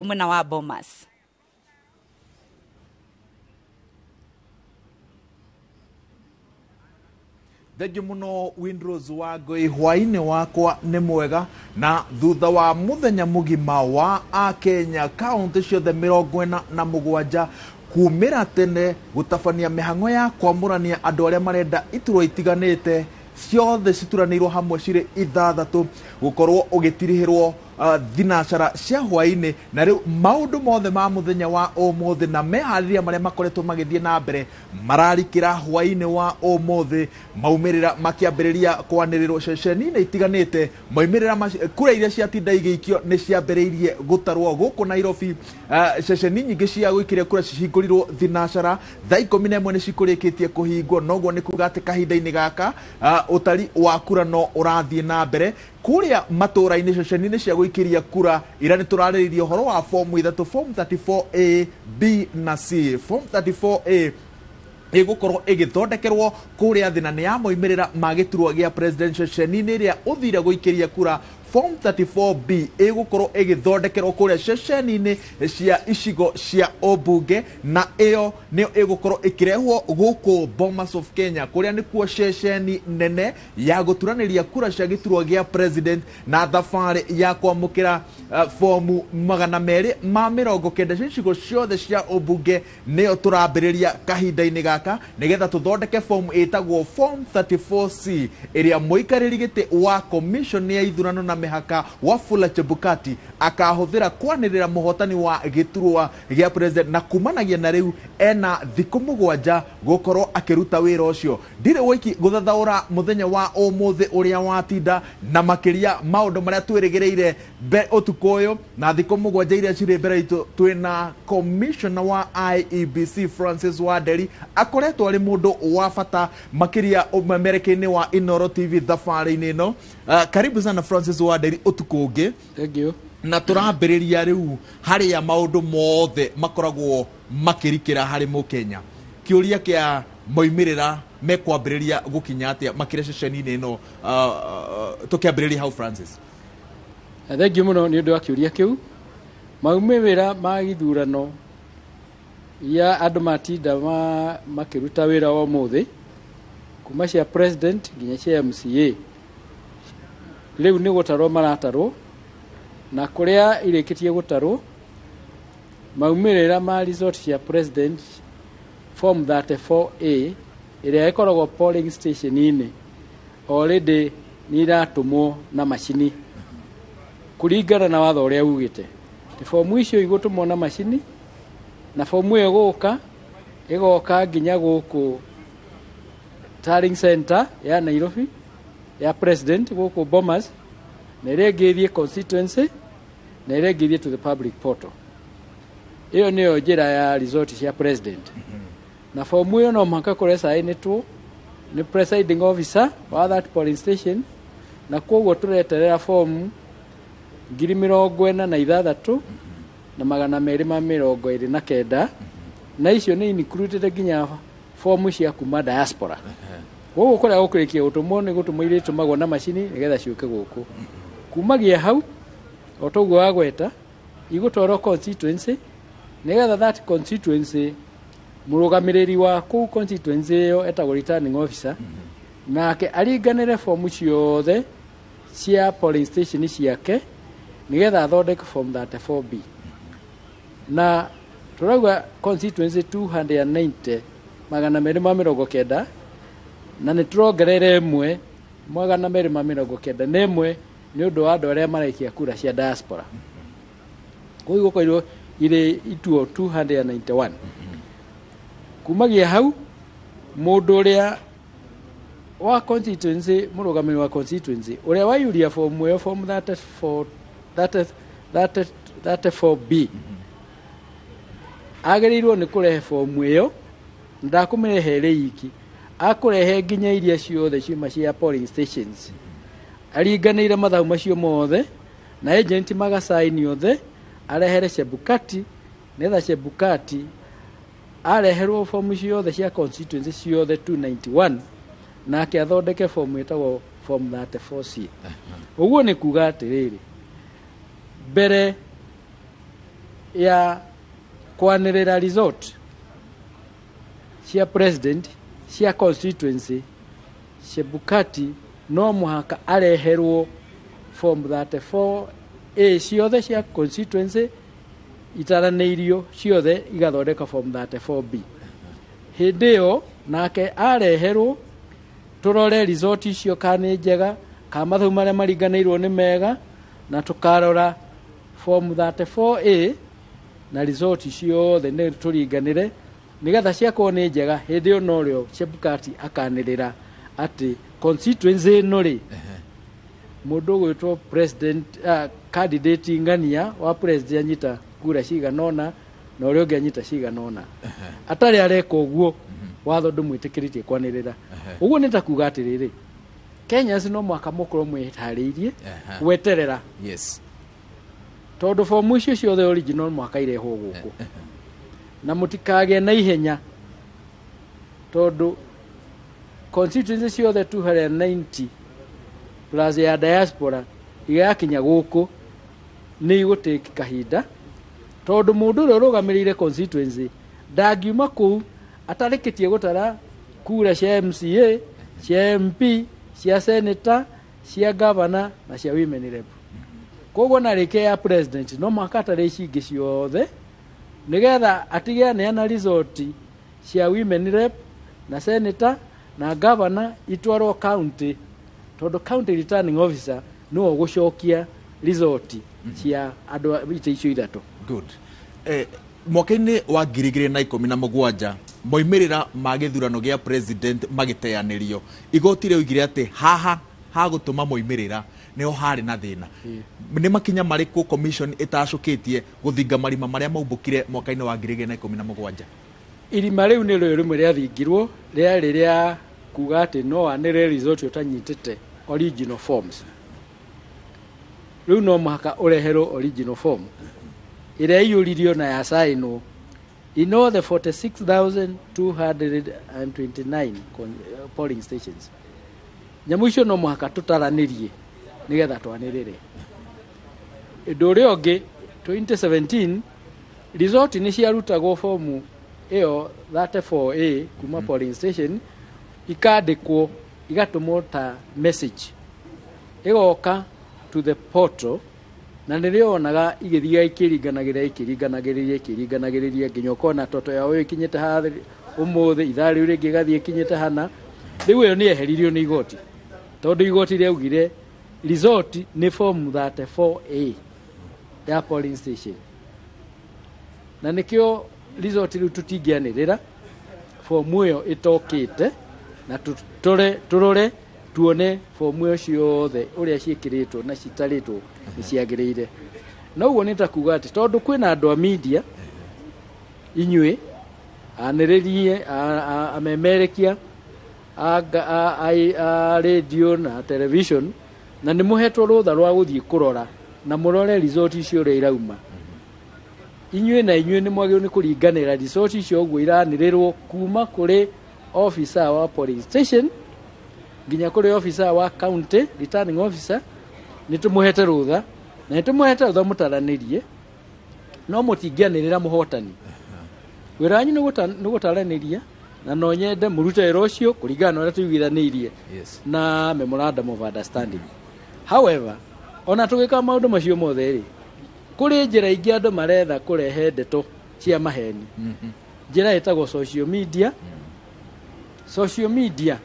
Mwena wa Bomas. Thengiũ mũno, Windrose wa Ngoi. Hwainĩ wakwa nĩ mwega. Na thutha wa mũthenya mũgima wa Akenya kaũntĩ ciothe 47 kumĩra tene gũtabania mĩhang'o ya kwamũrania andũ arĩa marenda iturwa itiganĩte ciothe cituranĩirwo hamwe cirĩ 6 gũkorwo ũgĩtirihĩrwo thinacara cia hwainĩ. Na rĩu maũndũ mothe ma mũthenya wa ũmũthĩ na meharĩria marĩa makoretwo magĩthiĩ na mbere mararikĩra hwainĩ wa ũmũthĩ, maumĩrĩra makĩambĩrĩria kwanĩrĩrwo ceceni-inĩ itiganĩte. Maumĩrĩra kura iria ciatinda igĩikio nĩ ciambĩrĩirie gũtarwo gũkũ Nairobi. Ceceni nyingĩ cia gũikĩria kura cihingũrirwo thinacara thaa 11 nĩ cikũrĩkĩtie kũhingwo, noguo nĩ kuga atĩ kahinda-inĩ gaka ũtari wa kura no ũrathiĩ na mbere kũrĩa matũra-inĩ ceceni-inĩ cia gũikĩria kura. Ira nĩ tũrarĩrĩria ũhoro wa fomu 3, form 34A, B na C. Form 34A ĩgũkorwo ĩgĩthondekerwo kũrĩa thĩ na nĩ ya moimĩrĩra ma gĩturwa gĩa president ceceni-inĩ ĩrĩa ũthire gũikĩria kura. Form 34B ĩgũkorwo ĩgĩthondekerwo kũrĩa ceceni-inĩ cia icigo cia ũmbunge, na ĩyo nĩyo ĩgũkorwo ĩkĩrehwo gũkũ Bomas of Kenya, kũrĩa nĩkuo ceceni nene ya gũturanĩria kura cia gĩturwa gĩa president. Na thabarĩ ya kwamũkĩra fomu 290 cia icigo ciothe cia ũmbunge nĩyo tũrambĩrĩria kahinda-inĩ gaka, nĩgetha tũthondeke fomu ĩtagwo form 34C ĩrĩa mũikarĩri gĩtĩ wa commission ya ithurano na mĩhaka Wafula Chebukati akahũthĩra kwanĩrĩra mũhotani wa gĩturwa gĩa president, na kumanagia na rĩu ena thikũ 7 gũkorwo akĩruta wĩra ũcio. Ndirĩ wiki gũthathaũra mũthenya wa ũmũthĩ ũrĩa watinda na makĩria maũndũ marĩa twĩrĩgĩrĩire ũtukũ ũyũ na thikũ 7 iria cirĩ mbere itũ. Twĩna commissioner wa IEBC Francis Wanderi, akoretwo arĩ mũndũ wa bata makĩria ũmemereke-inĩ wa Inooro TV thabarĩ-inĩ ĩno. Karibu sana Francis Wanderi, ũtukũ ũngĩ. Thank you. Na tũrambĩrĩria rĩu harĩa maũndũ mothe makoragwo makĩrikĩra harĩ mũkenya. Kĩũria kĩa moimĩrĩra mekwambĩrĩria gũkinya atĩa makĩria ceceni-inĩ ĩno, tũkĩambĩrĩria hau, Francis? Thank you mũno nĩ ũndũ wa kĩũria kĩu. Maumĩrĩra ma gĩthurano iria andũ matinda makĩruta wĩra wa ũmũthĩ kuma cia president nginya cia MCA rĩu nĩ gũtarwo maratarwo, na kũrĩa irĩkĩtie gũtarwo maumĩrĩra ma result cia president form 34A ĩrĩa ĩkoragwo polling station-inĩ already nĩ iratũmwo na macini kũringana na watho ũrĩa ugĩte. Fomu icio igũtũmwo na macini, na fomu ĩyo gũka ĩgoka nginya gũkũ tallying center ya Nairobi ya president gũkũ Bomas, na ĩrĩa ĩngĩ ĩthiĩ constituency, na ĩrĩa ĩngĩ ĩthiĩ to the public portal. Ĩyo nĩyo njĩra ya result cia president. Na fomu ĩyo no mũhaka kũrĩa sainĩtwo nĩ presiding officer wa that polling station, na koguo tũreterera fomu 46,229, na icio nĩ included nginya fomu cia kuma diaspora. Gũkũ kũrĩa gũkũrĩkia gũtũmwo nĩ gũtũmwo irĩtũmagwo na macini nĩgetha ciũke gũkũ. Kumagia hau o toguo wagweta igũtwarwo constituency, nĩgetha that constituency mũrũgamĩrĩri wa kũu constituency ĩyo etagwo returning officer, nake aringanĩre fomu ciothe cia polling station ciake nĩgetha athondeke form 34B. Na tũrauga constituency 290, 290, na nĩ tũrongerera ĩmwe 291 nĩ ũndũ wa andũ arĩa maraikia kura cia diaspora. Koguo igũkorwo irĩ ituo 291. Kumagia hau mũndũ ũrĩa wa constituency, mũrũgamĩrĩri wa constituency ũrĩa waiyũria fomu ĩyo, form 34 34B, agĩrĩirwo nĩ kũrehe fomu ĩyo, ndakũmĩrehe ĩrĩ iki, akũrehe nginya iria ciothe ciuma cia polling stations aringanĩire mathabu macio mothe na agent magasaini othe, arehere Chebukati, nĩgetha Chebukati areherwo fomu ciothe cia constituency ciothe 291, nake athondeke fomu ĩtagwo form 34C. Ũguo nĩ kuga atĩrĩrĩ, mbere Ya kwanĩrĩra result cia president cia constituency, Chebukati no mũhaka areherwo form 34A ciothe cia constituency itaranĩirio ciothe igathondeka form 34B. Hĩndĩ ĩyo nake areherwo, tũrore result icio kana nĩ njega, kana mathabu marĩa maringanĩirwo nĩ mega, na tũkarora form 34A na result ciothe nĩ tũringanĩre nĩgetha ciakorwo nĩ njega. Hĩndĩ ĩyo norĩo Chebukati akanĩrĩra atĩ constituency ĩno rĩ, mũndũ ũgwĩtwo president, candidate ng'ania wa president anyita kura cigana ũna na ũrĩa ũngĩ anyita cigana ũna. Atarĩ areka ũguo, watho ndũmwĩtĩkĩrĩtie kwanĩrĩra ũguo. Nĩ ta kuga atĩrĩrĩ, Kenyans no mũhaka mũkorwo mwĩharĩirie gweterera, tondũ fomu icio ciothe original mũhaka irehwo gũkũ, na mũtikagĩe na ihenya, tondũ constituency ciothe 290 plus ya diaspora igakinya gũkũ nĩ igũtĩki kahinda, tondũ mũndũ ũrĩa ũrũgamĩrĩire constituency ndangiuma kũu atarĩkĩtie gũtara kura cia MCA, cia MP, cia senator, cia governor na cia women rep. Koguo na rĩke ya president no mũhaka atare ici ingĩ ciothe nĩgetha atige aneana result cia women rep na senator na governor itwarwo county, tondũ county returning officer nĩwe ũgũcokia result cia andũ a itĩ icio ithatũ. Good. Mwaka-inĩ wa 2017, moimĩrĩra ma gĩthurano gĩa president magĩteanĩrio, igoti rĩoigire atĩ haha hagũtũma moimĩrĩra nĩho harĩ na thĩna. Nĩ makinya marĩkũ commission ĩtacũkĩtie gũthinga marima marĩa maumbũkire mwaka-inĩ wa 2017? Irima rĩu nĩ rĩo rĩmwe rĩathingirwo, rĩarĩ rĩa kuga atĩ no wanĩrĩre result ũtanyitĩte original forms. Rĩu no mũhaka ũreherwo original form ĩrĩa ĩiyũririo na yacainwo in all the 46,229 polling stations. Nyamũ icio no mũhaka tũtaranĩrie nĩgetha twanĩrĩre. Ũndũ ũrĩa ũngĩ, 2017 result nĩ ciarutagwo fomu ĩyo 34A kuma polling station, ikandĩkwo, igatũmwo ta message, ĩgoka to the portal, na nĩrĩo wonaga igĩthiaga ikĩringanagĩrĩria, ikĩringanagĩrĩria, ikĩringanagĩrĩria nginya ũkona toto yao ĩyo ĩkinyĩte haha ũmũthĩ, ithaa rĩu rĩngĩ ĩgathiĩ ĩkinyĩte hana. Rĩu ĩyo nĩ yeheririo nĩ igoti, tondũ igoti rĩaugire result nĩ form 34A ya polling station, na nĩkĩo result rĩu tũtingĩanĩrĩra fomu ĩyo ĩtokĩte na tũrore tuone fomu ĩyo ciothe ũrĩa ciĩkĩrĩtwo na citarĩtwo nĩ ciagĩrĩire. Na ũguo nĩ ta kuga atĩ tondũ kwĩna andũ a media, inyuĩ anĩrĩrie, amemerekia a radio na television, na nĩ mũhetwo rũtha rwa gũthiĩ kũrora na mũrore result icio ũrĩa irauma, inyuĩ na inyuĩ nĩ mwagĩrĩirwo nĩ kũringanĩra result icio ũguo iranĩrĩrwo kuma kũrĩ officer wa polling station nginya kũrĩ officer wa county returning officer. Nĩ tũmũhete rũtha, na nĩ tũmũhete rũtha mũtaranĩrie, no mũtingĩanĩrĩra mũhotani. Wĩra wanyu nĩ gũtaranĩria, na no nyende mũrute wĩra ũcio kũringana na ũrĩa tũiguithanĩirie na memorandum of understanding. However, ona tũgĩka maũndũ macio mothe rĩ, kũrĩ njĩra ingĩ andũ maretha kũrehe ndeto cia maheni, njĩra ĩtagwo social media. Social media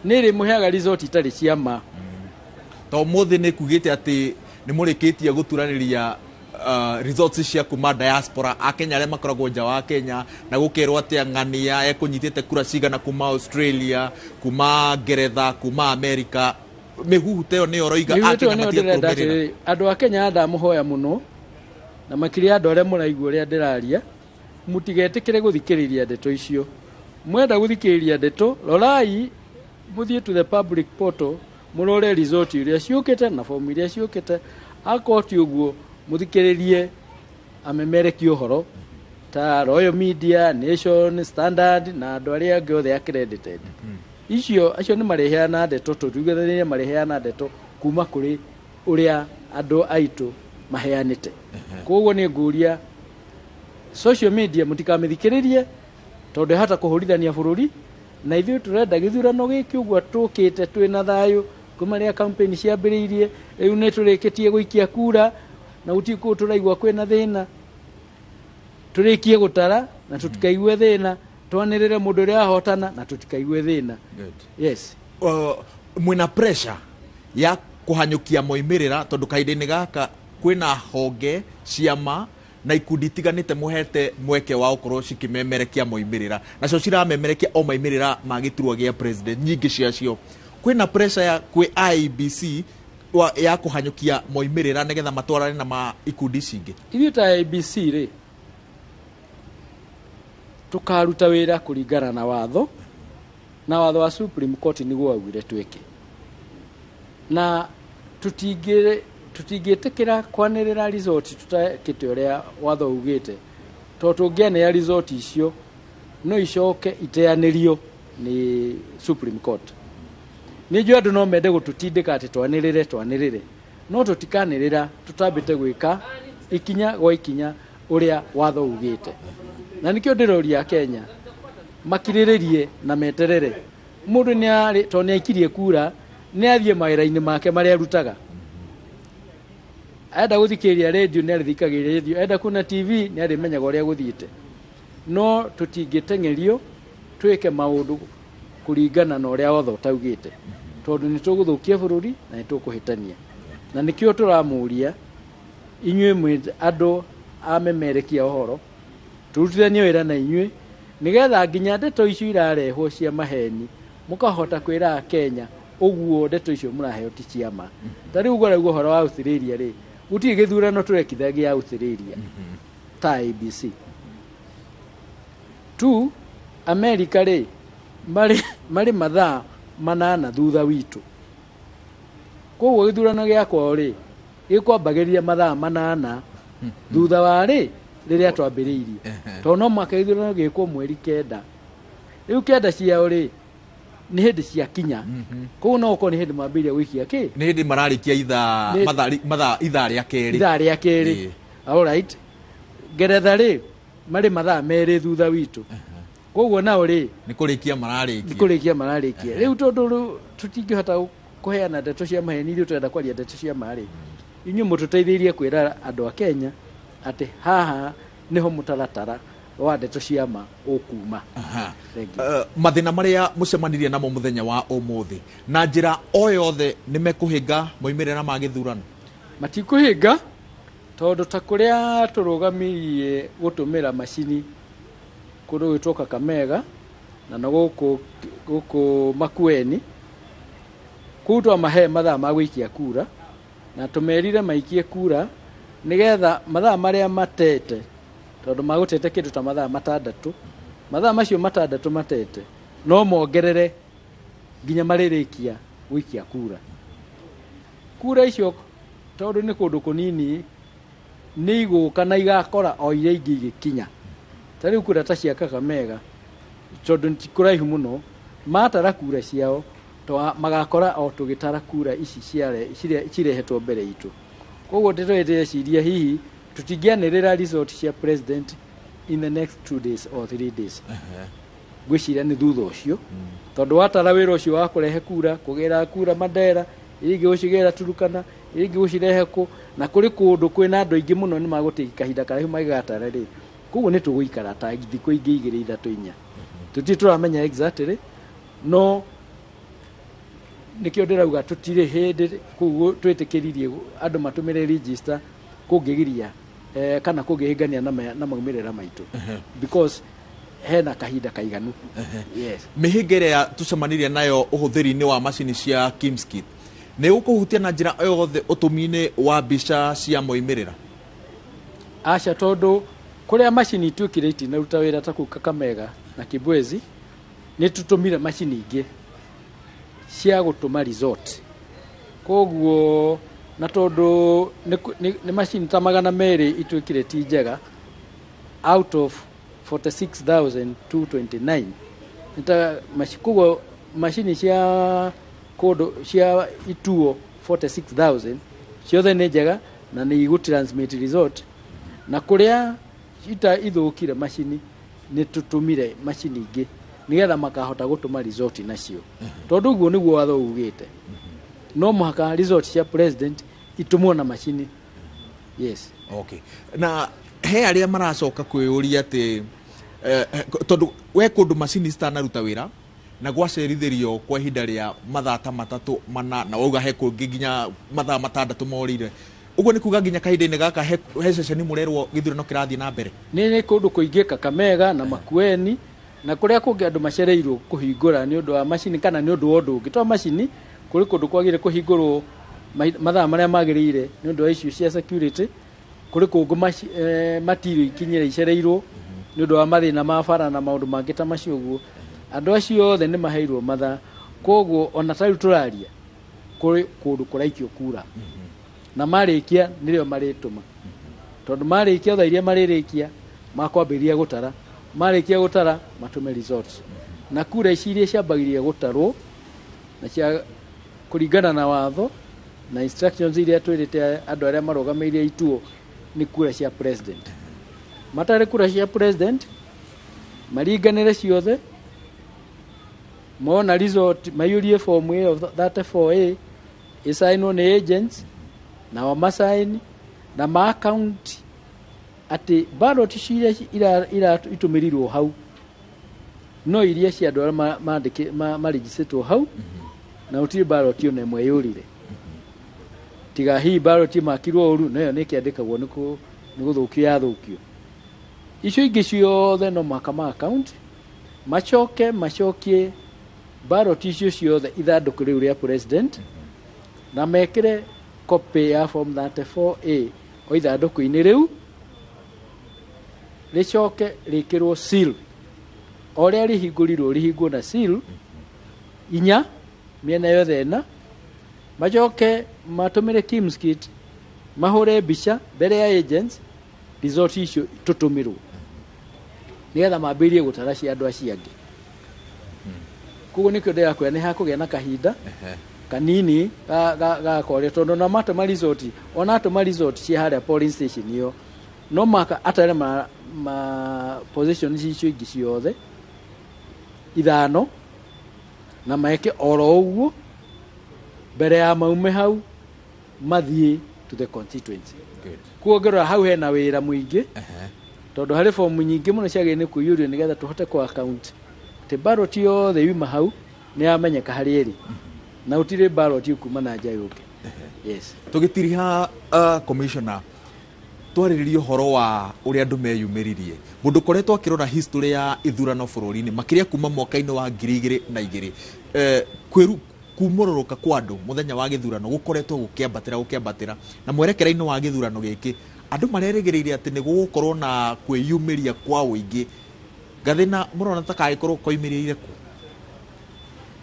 nĩ ĩrĩ mũheaga result itarĩ cia ma. To ũmũthĩ nĩ kugĩte atĩ nĩ mũrĩkĩtie gũturanĩria results cia kuma diaspora, akenya arĩa makoragwo nja wa Kenya, na gũkerwo atĩ ng'ania ekũnyitĩte kura cigana kuma Australia, kuma Ngeretha, kuma America. Mĩhuhu ta ĩyo nĩyo ũroiga Nĩguo akenya nĩyo matige ndĩrenda kũrũmĩrĩra? Atĩrĩrĩ, andũ a Kenya, ndamũhoya mũno, na makĩria andũ arĩa mũraigua ũrĩa ndĩraria, mũtigetĩkĩre gũthikĩrĩria ndeto icio. Mwenda gũthikĩrĩria ndeto, rorai, mũthiĩ to the public portal, mũrore result iria ciũkĩte na fomu iria ciũkĩte. Akorwo ti ũguo, mũthikĩrĩrie amemerekia ũhoro ta Royal Media, Nation, Standard na andũ arĩa angĩ othe accredited. Icio acio nĩ marĩheana ndeto, tũtuithanirie marĩheana ndeto kuma kũrĩ ũrĩa andũ aitũ maheanĩte. Koguo nĩ ngũria social media mũtikamĩthikĩrĩrie, tondũ ĩhota kũhũrithania bũrũri, na ithuĩ tũrenda gĩthurano gĩkĩ ũguo tũkĩte twĩna thayũ kuma rĩrĩa campaign ciambĩrĩirie. Rĩu nĩ tũrĩkĩtie gũikia kura na gũtirĩ kũndũ tũraigua kwĩna thĩna. Tũrĩkie gũtara na tũtikaigue thĩna, twanĩrĩre mũndũ ũrĩa ahotana na tũtikaigue thĩna. Yes. Mwĩna pressure ya kũhanyũkia moimĩrĩra, tondũ kahinda-inĩ gaka kwĩna honge, ciama na ikundi itiganĩte mũhete mweke wa gũkorwo cikĩmemerekia moimĩrĩra, nacio ciramemerekia o maimĩrĩra ma gĩturwa gĩa president nyingĩ ciacio. Kwĩna pressure ya kwĩ IEBC ya kũhanyũkia moimĩrĩra nĩgetha matwarane na ma ikundi ici ingĩ? Ithuĩ ta IEBC rĩ, tũkaruta wĩra kũringana na watho, na watho wa Supreme Court nĩguo waugire twĩke, na tũtingĩtĩkĩra kwanĩrĩra result tũtakĩte ũrĩa watho ugĩte, tondũ tũngĩanĩrĩra result icio no icoke iteanĩrio nĩ Supreme Court. Nĩ njũĩ andũ no mende gũtũtindĩka atĩ twanĩrĩre twanĩrĩre, no tũtikanĩrĩra tũtambĩte gwĩka ikinya gwa ikinya ũrĩa watho ugĩte. Na nĩkĩo ndĩroria Kenya makirĩrĩrie na meterere. Mũndũ nĩ arĩ, tondũ nĩ aikirie kura, nĩ athiĩ mawĩra-inĩ make marĩa arutaga. Enda gũthikĩrĩria radio nĩ arĩthikagĩrĩria radio, enda kuona TV nĩ arĩmenyaga ũrĩa gũthiĩte. No tũtingĩteng'erio twĩke maũndũ kũringana na ũrĩa watho ũtaugĩte, tondũ nĩ tũgũthũkia bũrũri na nĩ tũkũhĩtania. Na nĩkĩo tũramũria inyuĩ mwĩ andũ a memerekia ũhoro, tũrutithanie wĩra na inyuĩ nĩgetha nginya ndeto icio irarehwo cia maheni mũkahota kwĩra Akenya ũguo ndeto icio mũraheo ti cia ma. Ta rĩu ũguo ũhoro wa Australia rĩ, gũtirĩ gĩthurano tũrekithagia Australia ta IEBC. 2, America rĩ, marĩ mathaa 8 thutha witũ. Koguo gĩthurano gĩa kwao rĩ, gĩkwambagĩrĩria mathaa 8 thutha wa rĩ rĩrĩa twambĩrĩirie. Tondũ no mũhaka gĩthurano gĩkwo mweri 9. Rĩu 9 ciao rĩ, nĩ hĩndĩ ciakinya. Koguo no gũkorwo nĩ hĩndĩ mambĩrĩria gũikia kĩ? Nĩ hĩndĩ mararĩkia mathaa ithaa rĩa kerĩ. Ithaa rĩa kerĩ. All right. Ngeretha rĩ, marĩ mathaa 2 thutha witũ. Koguo nao rĩ, nĩ kũrĩkia mararĩkia. Nĩ kũrĩkia mararĩkia. Rĩu tondũ rĩu tũtingĩhota kũheana ndeto cia maheni, ithuĩ tũrenda kwaria ndeto cia ma rĩ, inyuĩ mũtũteithĩrĩrie kwĩra andũ a Kenya atĩ haha nĩho mũtaratara wa ndeto cia ma ũkuma. Mathĩna marĩa mũcemanirie namo mũthenya wa ũmũthĩ na njĩra o yothe nĩ mekũhĩnga moimĩrĩra ma gĩthurano? Matikũhĩnga, tondũ ta kũrĩa tũrũgamirie gũtũmĩra macini kũndũ gwĩtwo Kakamega na na gũkũ Makueni, kũu twamahe mathaa ma gũikia kura na tũmerire maikie kura nĩgetha mathaa marĩa matete, tondũ magũtete kĩndũ ta mathaa 6, mathaa macio 6 matete no mongerere nginya marĩrĩkia gũikia kura. Kura icio tondũ nĩ kũndũ kũnini nĩ igũka na igakora o iria ingĩ igĩkinya. Ta rĩu kura ta cia Kakamega tondũ ti kũraihu mũno, matara kura ciao magakora o tũgĩtara kura ici cirehetwo mbere itũ. Koguo ndĩreciria hihi tũtingĩanĩrĩra result cia president in the next 2 days or 3 days. Ngwĩciria nĩ thutha ũcio, tondũ watara wĩra ũcio wa kũrehe kura, kũgĩra kura Mandera, iria ingĩ gũcigĩra Turukana, iria ingĩ gũcirehe kũ, na kũrĩ kũndũ kwĩna andũ aingĩ mũno nĩ magũtĩki kahinda karaihu magĩgatara rĩ. Koguo nĩ tũgũikara ta thikũ ingĩ 2 3 4. Tũtirĩ tũramenya exactly, no nĩkĩo ndĩrauga tũtirĩ hĩndĩ kũu twĩtĩkĩririe andũ matũmĩre register kũngĩgiria, kana kũngĩhĩngania na maumĩrĩra maitũ. Because hena kahinda kaiganu. Yes. Mĩhĩnga ĩrĩa tũcemanirie nayo ũhũthĩri-inĩ wa macini cia Kimskit nĩ ũkũhutia na njĩra o yothe ũtũmi-inĩ wa mbica cia moimĩrĩra? Aca, tondũ kũrĩa macini ituĩkire itinaruta wĩra ta kũu Kakamega na Kibwezi, nĩ tũtũmire macini ingĩ cia gũtũma result. Koguo na tondũ nĩ macini ta 200 ituĩkire ti njega out of 46,229. Koguo macini cia kũndũ cia ituo 46,000 ciothe nĩ njega, Na nĩ igũ transmit result, na kũrĩa ita ithũkire macini nĩ tũtũmire macini ingĩ nĩgetha makahota gũtũma result nacio, tondũ ũguo nĩguo watho ugĩte, no mũhaka result cia president itũmwo na macini, yes. Okay, na he arĩa maracoka kwĩyũria atĩ tondũ we kũndũ macini citanaruta wĩra na gwacerithĩrio kwa ihinda rĩa mathaa ta 3 4, na wauga he kũngĩ nginya mathaa 6 morĩire, ũguo nĩ kuga nginya kahinda-inĩ gaka he ceceni mũrerwo gĩthurano kĩrathiĩ na mbere? Nĩ kũndũ kũingĩ, Kakamega na Makueni na kũrĩa kũngĩ, andũ macereirwo kũhingũra nĩ ũndũ wa macini kana nĩ ũndũ wa ũndũ ũngĩ. To macini, kũrĩ kũndũ kwagĩrĩire kũhingũrwo mathaa marĩa magĩrĩire nĩ ũndũ wa issue cia security. Kũrĩ kũngũ material ikinyĩre icereirwo nĩ ũndũ wa mathĩna ma bara na maũndũ mangĩ ta macio. Ũguo andũ acio othe nĩ maheirwo mathaa. Koguo ona ta rĩu tũraria, kũrĩ kũndũ kũraikio kura, na marĩkia nĩrĩo marĩtũma, tondũ marĩkia thaa iria marĩrĩkia makwambĩrĩria gũtara, marĩkia gũtara matũme results. Na kura ici iria ciambagĩrĩria gũtarwo na cia kũringana na watho na instructions iria twĩrĩte andũ arĩa marũgamĩrĩire ituo nĩ kura cia president. Matarĩ kura cia president, maringanĩre ciothe, mona result maiyũrie form ĩyo 34A, ĩcainwo nĩ agents nao macaini na ma account atĩ ballot iria itũmĩrirwo hau no iria cia andũ arĩa marĩgicĩtwo hau, na gũtirĩ ballot ona ĩmwe yũrire, tiga hihi ballot makirwo ũru, nayo nĩ ĩkĩandĩkagwo nĩ gũthũkio yathũkio. Icio ingĩ ciothe no mũhaka ma account, macoke macokie ballot icio ciothe ithandũkũ rĩu rĩa president na mekĩre copy ya form 34A o ithandũkũ-inĩ rĩu, rĩcoke rĩkĩrwo seal o ũrĩa rĩhingũrirwo, rĩhingwo na seal inya mĩena yothe ĩna. Macoke matũmĩre KIEMS kit, mahũre mbica mbere ya agents, result icio tũtũmĩrwo nĩgetha mambĩrĩrie gũtara cia andũ acio angĩ. Koguo nĩkĩo ndĩrakwĩra nĩ hakũgĩa na kahinda kanini ga kwaria, tondũ ona matũma result, ona atũma result cia harĩa polling station ĩyo, no maka atare ma position icio ingĩ ciothe ithano na meke oro ũguo mbere ya maume hau mathiĩ to the constituency. Kuo ngĩrora hau hena wĩra mũingĩ, tondũ harĩ fomu nyingĩ mũno ciagĩrĩire nĩ kũiyũrio nĩgetha tũhote kũ account atĩ ballot yothe yuma hau nĩ yamenyeka harĩa ĩrĩ na gũtirĩ ballot ĩkuma na nja yũke, yes. Tũgĩtiriha, commissioner, twarĩrĩria ũhoro wa ũrĩa andũ meyumĩririe. Mũndũ ũkoretwo akĩrora history ya ithurano bũrũri-inĩ, makĩria kuma mwaka-inĩ wa 2002, kumũrũrũka kwa andũ mũthenya wa gĩthurano gũkoretwo gũkĩambatĩra gũkĩambatĩra, na mwerekera-inĩ wa gĩthurano gĩkĩ andũ marerĩgĩrĩire atĩ nĩ gũgũkorwo na kwĩyumĩria kwa ũingĩ. Gathĩna mũrona ta kagĩkorwo koimĩrĩire kũ?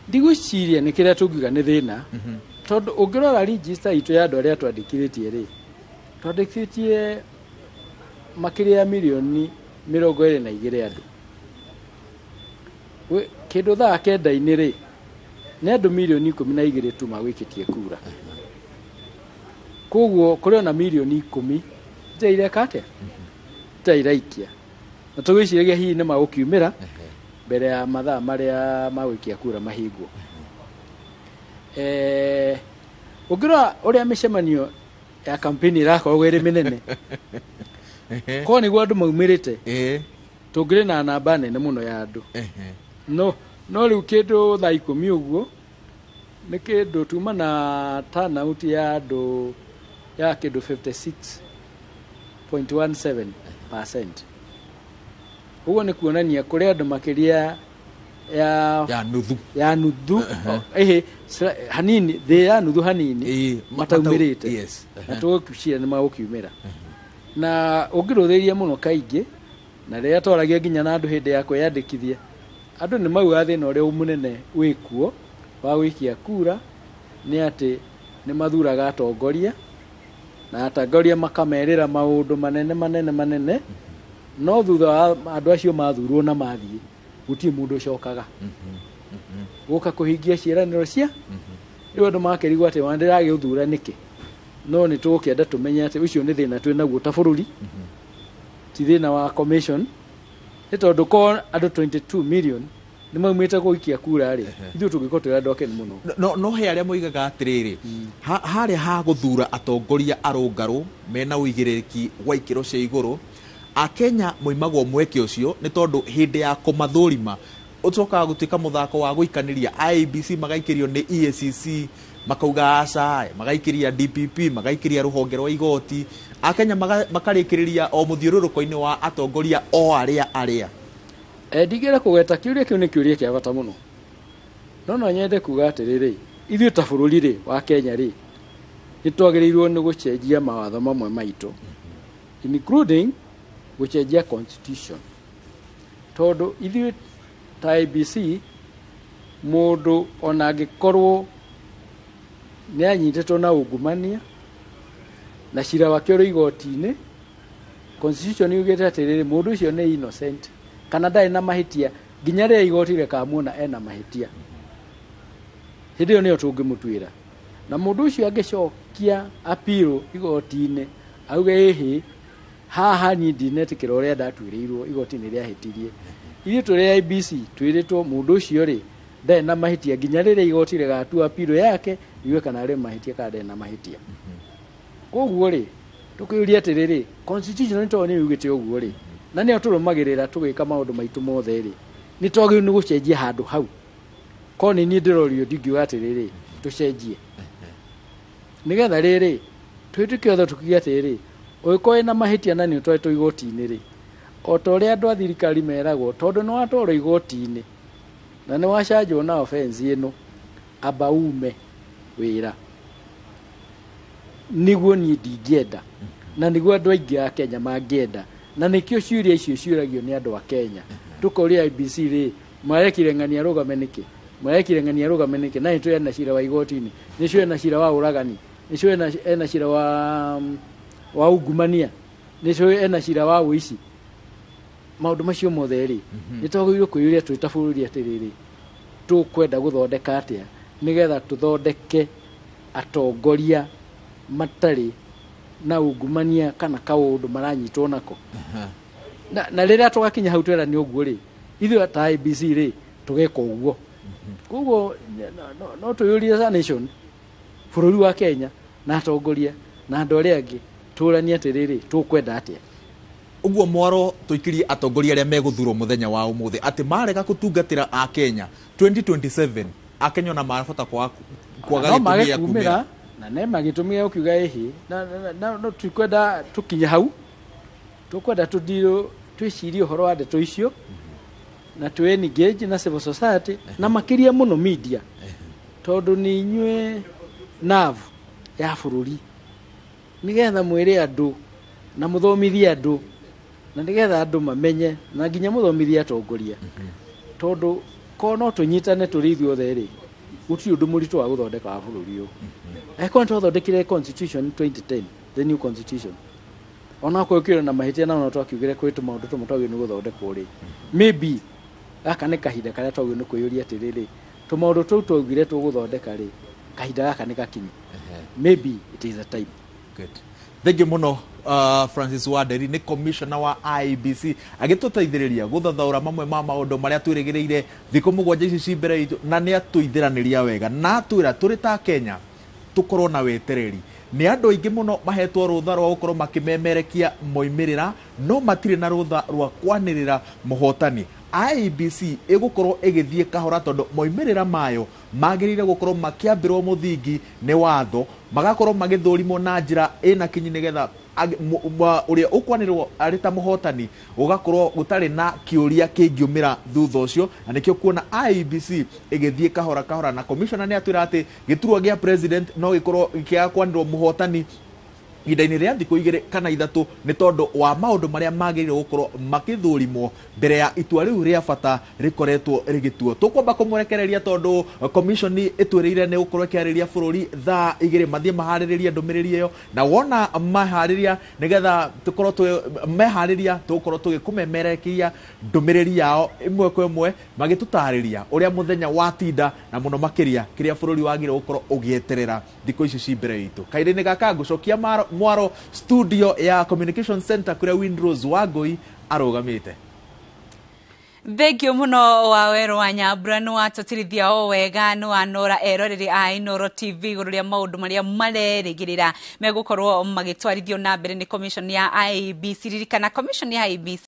Ndigwĩciria nĩ kĩrĩa tũngiuga nĩ thĩna, tondũ ũngĩrora register itũ ya andũ arĩa twandĩkithĩtie rĩ, twandĩkithĩtie makĩria ya mirioni 22 andũ. Kĩndũ thaa 9-inĩ rĩ, nĩ andũ mirioni 12 tu magwĩkĩtie kura. Koguo kũrĩ ona mirioni 10 itarĩ ireka atĩa, itarĩ iraikia, na tũgwĩciragia hihi nĩ magũkiumĩra mbere ya mathaa marĩa magũikia kura mahingwo. Ũngĩrora ũrĩa mĩcemanio ya kampeni ĩrakoragwo ĩrĩ mĩnene, korwo nĩguo andũ maumĩrĩte, tũngĩrĩ na namba nene mũno ya andũ. No rĩu kĩndũ thaa 10 ũguo nĩ kĩndũ tuma na turnout ya andũ ya kĩndũ 56.17%. Ũguo nĩ kuonania kũrĩ andũ makĩria ya ya nuthu. Ya nuthu, ĩhĩ, hanini thĩ ya nuthu hanini mataumĩrĩte. Na tũgũciria nĩ magũkiumĩra, na ũngĩrũthĩria mũno kaingĩ na rĩrĩa twaragia nginya na andũ hĩndĩ ya kwĩyandĩkithia, andũ nĩ maugaga thĩna ũrĩa mũnene wĩkuo wa gũikia kura nĩ atĩ nĩ mathuraga atongoria, na atongoria makamerĩra maũndũ manene manene manene, no thutha wa andũ acio mathurwo na mathiĩ, gũtirĩ mũndũ ũcokaga gũka kũhingia ciĩranĩro cia rĩu. Andũ makĩrigwo atĩ wa ndĩragĩũthura nĩkĩ? No nĩ tũgũkĩenda tũmenye atĩ ũcio nĩ thĩna twĩ naguo ta bũrũri, ti thĩna wa commission, nĩ tondũ ko andũ 22 million nĩ maumĩte gũikia kura rĩ, ithuĩ tũngĩkorwo twĩ andũ akenu mũno. No he arĩa moigaga atĩrĩrĩ, harĩa ha gũthura atongoria arũngarũ mena ũigĩrĩrĩki wa ikĩro cia igũrũ, Akenya moimagwo mweke ũcio nĩ tondũ hĩndĩ ya kũmathũrima ũcokaga gũtuĩka mũthako wa gũikanĩria. IEBC magaikĩrio nĩ EACC, makauga aca, magaikĩria DPP, magaikĩria rũhonge rwa igoti. Akenya makarĩkĩrĩria o mũthiũrũrũko-inĩ wa atongoria o arĩa arĩa. Ndingĩenda kũgweta kĩũria kĩu, nĩ kĩũria kĩa bata mũno, no nyende kuga atĩrĩrĩ, ithuĩ ta bũrũri rĩ wa Kenya rĩ, nĩ twagĩrĩirwo nĩ gũcenjia mawatho mamwe maitũ, including gũcenjia constitution, tondũ ithuĩ ta IEBC, mũndũ ona angĩkorwo nĩ anyitĩtwo na ungumania na cira wake ũrĩ igoti-inĩ, constitution yugĩte atĩrĩrĩ, mũndũ ũcio nĩ innocent kana ndarĩ na mahĩtia nginya rĩrĩa igoti rĩkamuona ena mahĩtia. Hĩndĩ ĩyo nĩyo tũngĩmũtuĩra. Na mũndũ ũcio angĩcokia appeal igoti-inĩ auge ĩhĩ, haha niĩ ndinetĩkĩra ũrĩa ndatuĩrĩirwo, igoti-inĩ rĩahĩtirie, ithuĩ tũrĩ IEBC twĩrĩtwo mũndũ ũcio rĩ ndarĩ na mahĩtia nginya rĩrĩa igoti rĩgatua appeal yake yuge kana arĩ mahĩtia kana ndarĩ na mahĩtia. Koguo rĩ, tũkĩũria atĩrĩrĩ, constitution tondũ nĩ yugĩte ũguo rĩ, na nĩyo tũrũmagĩrĩra tũgĩka maũndũ maitũ mothe rĩ, nĩ twagĩrĩirwo nĩ gũcenjia handũ hau. Korwo nĩ niĩ ndĩrorio, ndingiuga atĩrĩrĩ, tũcenjie nĩgetha rĩrĩ twĩtĩke othe tũkiuge atĩrĩrĩ, ũngĩkorwo wĩna mahĩtia na nĩ ũtwarĩtwo igoti-inĩ rĩ, o ta ũrĩa andũ a thirikari meragwo, tondũ nĩ watwarwo igoti-inĩ na nĩ wacanjwo na offense ĩno, amba ume wĩra. Nĩguo niĩ ndingĩenda, na nĩguo andũ aingĩ a Kenya mangĩenda, na nĩkĩo ciũria icio ciũragio nĩ andũ a Kenya. Tũkoria IEBC rĩ, marekire ng'ania arũgame nĩkĩ, marekire ng'ania arũgame nĩkĩ, na nĩtũĩ ena cira wa igoti-inĩ, nĩcũĩ ena cira wa ũragani, nĩcũĩ ena cira wa ungumania, nĩcũĩ ena cira wa ũici. Maũndũ macio mothe rĩ, nĩ twagĩrĩirwo kwĩyũria twĩ ta bũrũri atĩrĩrĩ, tũkwenda gũthondeka atĩa nĩgetha tũthondeke atongoria matarĩ na ungumania kana kaũndũ maranyitwo nako. Na rĩrĩa tũgakinya hau twera nĩ ũguo rĩ, ithuĩ ta IEBC rĩ, tũgeka ũguo. Koguo no twĩyũrie as a nation, bũrũri wa Kenya na atongoria na andũ arĩa angĩ, tũranie atĩrĩrĩ, tũkwenda atĩa. Ũguo mwaro tũikirie atongoria arĩa megũthurwo mũthenya wa ũmũthĩ atĩ marega gũtungatĩra Akenya 2027, Akenya ona marahota kwaga no gĩtũmi mage gĩa kumĩra kumĩra. Na nema gĩtũmi gĩa gũkiuga ĩhĩ, na no tũtikwenda tũkinye hau, tũkwenda tũndirũ twĩcirie ũhoro wa ndeto icio na twĩ engage na civil society na makĩria mũno media, tondũ nĩ inyuĩ nerve ya bũrũri, nĩgetha mwĩre andũ na mũthomithie andũ na nĩgetha andũ mamenye na nginya mũthomithie atongoria, tondũ ko no tũnyitane tũrĩ ithuothe rĩ, gũtirĩ ũndũ mũritũ wa gũthondeka wa bũrũri ũyũ. Angĩkorwo nĩ twathondekire constitution 2010, the new constitution, onakorwo ĩkĩrĩ na mahĩtia na ona twakiugire kwĩ tũmaũndũ tũmwe twagĩrĩirwo nĩ gũthondekwo rĩ, maybe gaka nĩ kahinda karĩa twagĩrĩirwo nĩ kwĩyũria atĩrĩrĩ, tũmaũndũ tũu twaugire tũgũthondeka rĩ, kahinda gaka nĩ gakinyu. Maybe it is a time. Good. Thank you mũno, Francis Wanderi nĩ commissioner wa IEBC agĩtũteithĩrĩria gũthathaũra mamwe ma maũndũ marĩa twĩrĩgĩrĩire thikũ 7 ici ci mbere itũ, na nĩ atũithĩranĩria wega na atwĩra tũrĩ ta Kenya tũkorwo na wetereri. Nĩ andũ aingĩ mũno mahetwo rũtha rwa gũkorwo makĩmemerekia moimĩrĩra, no matirĩ na rũtha rwa kwanĩrĩra mũhotani. IEBC ĩgũkorwo ĩgĩthiĩ kahora tondũ moimĩrĩra mayo magĩrĩire gũkorwo makĩambĩrwo mũthingi nĩ watho, magakorwo magĩthũrimwo na njĩra ĩna kinyi nĩgetha ũrĩa ũkwanĩrĩrwo arĩ ta mũhotani gũgakorwo gũtarĩ na kĩũria kĩngiumĩra thutha ũcio, na nĩkĩo kuona IEBC ĩgĩthiĩ kahora kahora. Na commissioner nĩ atwĩra atĩ gĩturwa gĩa president no gĩkorwo gĩkĩaga kwanĩrĩrwo mũhotani Ihinda-inĩ rĩa thikũ 2 kana 3, nĩ tondũ wa maũndũ marĩa magĩrĩirwo gũkorwo makĩthũrimwo mbere ya itua rĩu rĩa bata rĩkoretwo rĩgĩtuo. Tũkwamba kũmũrekereria tondũ commission ĩtwĩrĩire nĩ gũkorwo ĩkĩarĩria bũrũri thaa 2, mathiĩ maharĩrĩrie ndũmĩrĩri ĩyo, na wona maharĩria nĩgetha tũkorwo meharĩria tũgũkorwo tũgĩkũmemerekia ndũmĩrĩri yao ĩmwe kwa ĩmwe, magĩtũtarĩria ũrĩa mũthenya watinda na mũno makĩria kĩrĩa bũrũri wagĩrĩirwo gũkorwo ũgĩeterera thikũ ici ci mbere itũ. Kahinda-inĩ gaka ngũcokia mwaro studio ya Communication Center kũrĩa Windrose Wangũi arũgamĩte. Thank you muno wa wero wa Nyambura, nĩ watũtirithia o wega, nĩ wanora eroreri a Inooro TV igũrũ rĩa maũndũ marĩa marerĩgĩrĩra megũkorwo magĩtwarithio na mbere nĩ commission ya IEBC. Ririkana commission ya IEBC.